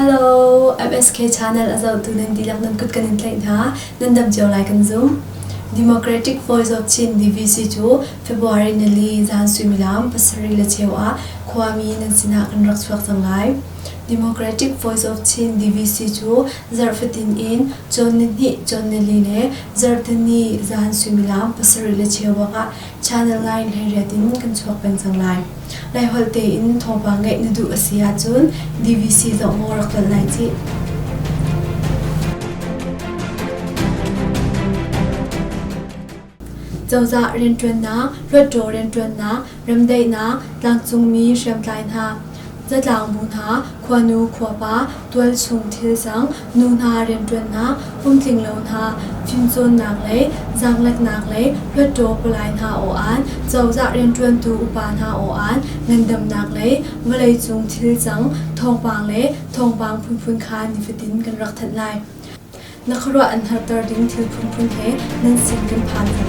Hello, MSK channel a zohtu nan dihlak nan kut kan in tlaih hna. Nan dam cio lai kan zum. Democratic Voice of Chin DVC cu February nili zan suimilam pasarih le cheu ah khuami nan sinah kan rak chuak cang lai. Democratic Voice of Chin DVC cu zarh fatin in cawn nihnih, cawn nili le zarhteni zan suimilam pasarih le cheu bak ah Channel 9 hleiriat in kan chuak peng cang lai. Laiholh tein thawngpang ngeih na duh a si ahcun DVC zoh maw rak tlolh lai cih. Cozah rianṭuannak, hluttaw rianṭuannak, remdaihnak, tlangcungmi hriamtlai hna, zatlangbu hna, khuanu khuapa, tualchung thilcang, nu hna rianṭuannak, pumtlinglo hna, fimcawnnak lei, zaangleknak lei, hluttaw palai hna aw-aan, cozah rianṭuantu upa hna aw-aan, ngandamnak lei, vawleicung thilcang, thawngpang le thawngpang phunphun kha nifatin kan rak thanh lai. Na khuaruah an harter ding thil phunphun he nan sin kan phan cang.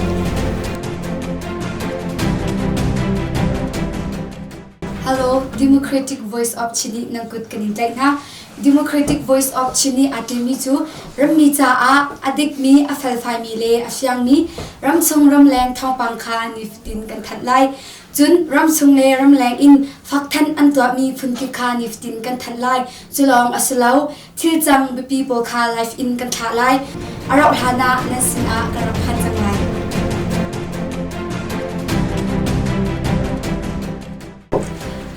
Hello, Democratic Voice of Chile nan kut kan in tlaih hna. Democratic Voice of Chile aa ṭimi cu rammi caah a dikmi, a felfaimi le a fiangmi ramchung ramleng thawngpang kha nifatin kan thanh lai. Cun ramchung le ramleng in fakthanh an tuahmi phunkip kha nifatin kan thanh lai. Cu lawng a si lo, Thil cang biapi pawl kha live in kan thlah lai. A rauh hlan ah nan sinah kan rak phan cang lai.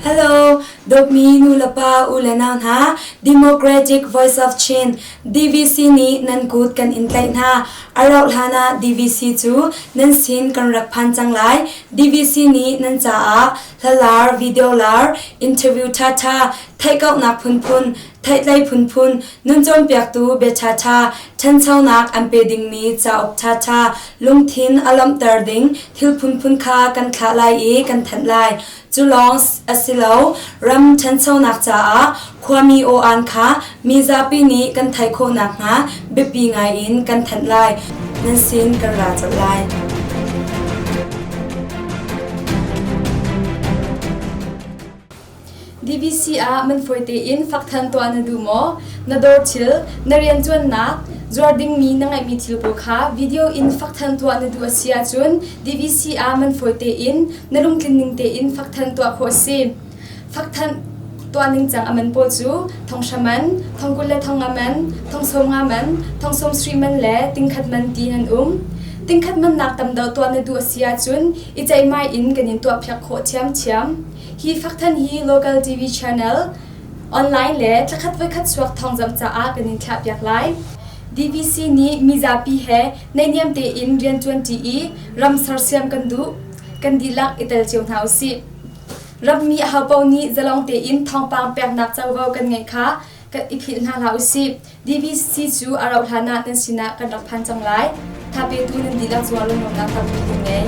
Hello, dawtmi nulepa u le nau hna, Democratic Voice of Chin, DVC nih nan kut kan in tlaih hna. A rauh hlan ah DVC cu nan sin kan rak phan cang lai. DVC nih nan caah hla lar, video lar, interview ṭhaṭha, theihkauhnak phunphun, theihtlei phunphun, nun cawnpiaktu bia ṭhaṭha, ṭhanchonak an pe dingmi cauk ṭhaṭha, lungthin a lawmhter ding thil phunphun kha kan thlah lai i kan thanh lai. Cu lawng a si lo, ram ṭhanchonak caah khuami aw-aan kha mi zapi nih kan theih khawh nakhnga biapi ngai in kan thanh lai. Nan sin kan ra colh lai. DVC ah man fawi tein fakthan tuah na duh maw? Na dawr thil, na rianṭuannak, zuar dingmi na ngeihmi thil pawl kha video in fakthan tuah na duh a si ahcun DVC ah man fawi tein na lungtlin ning tein fakthan tuah khawh a si. Fakthan tuah ningcang a man pawl cu thonghra man, thongkul le thongnga man, thongsawmnga man, thongsawmsarih man le tingkhat man ti an um. Tingkhat mannak tam deuh tuah na duh a si ahcun i ceihmai in kan in tuahpiak khawh ṭhiamṭhiam. Hi fakthan hi local TV channel, online le thlakhat voikhat chuak thawngzamh caah kan in thlahpiak lai. DVC nih mizapi he naihniam tein rianṭuanṭi i ram sersiam kan duh. Kan dihlak i tel cio hna usih. Rammi ahopaoh nih zalong tein thawngpang peknak covo kan ngeih kha kan i philh hna hlah usih. DVC cu a rauh hlan ah nan sinah kan rak phan cang lai. Thapetu nan dihlak cungah lunglawmhnak tampi kan ngei.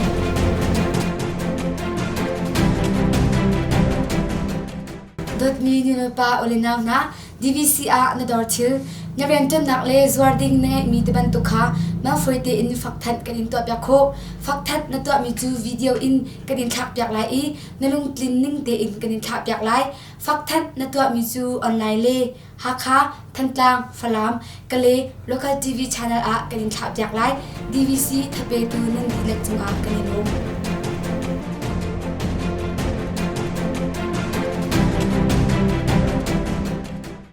Dawtmi nulepa ulenau hna, DVC ah na dawr thil, na rianṭuannak le zuar ding na ngeihmi ti bantuk kha mangfawi tein fakthanh kan in tuahpiak khawh. Fakthanh na tuahmi cu video in kan in thlakpiak lai i na lungtlin ning tein kan in thlahpiak lai. Fakthanh na tuahmi cu online le Hakha, Thantlang, Falam, Kale local TV channel ah kan in thlahpiak lai. DVC thapetu nan dihlak cungah kan i lawm.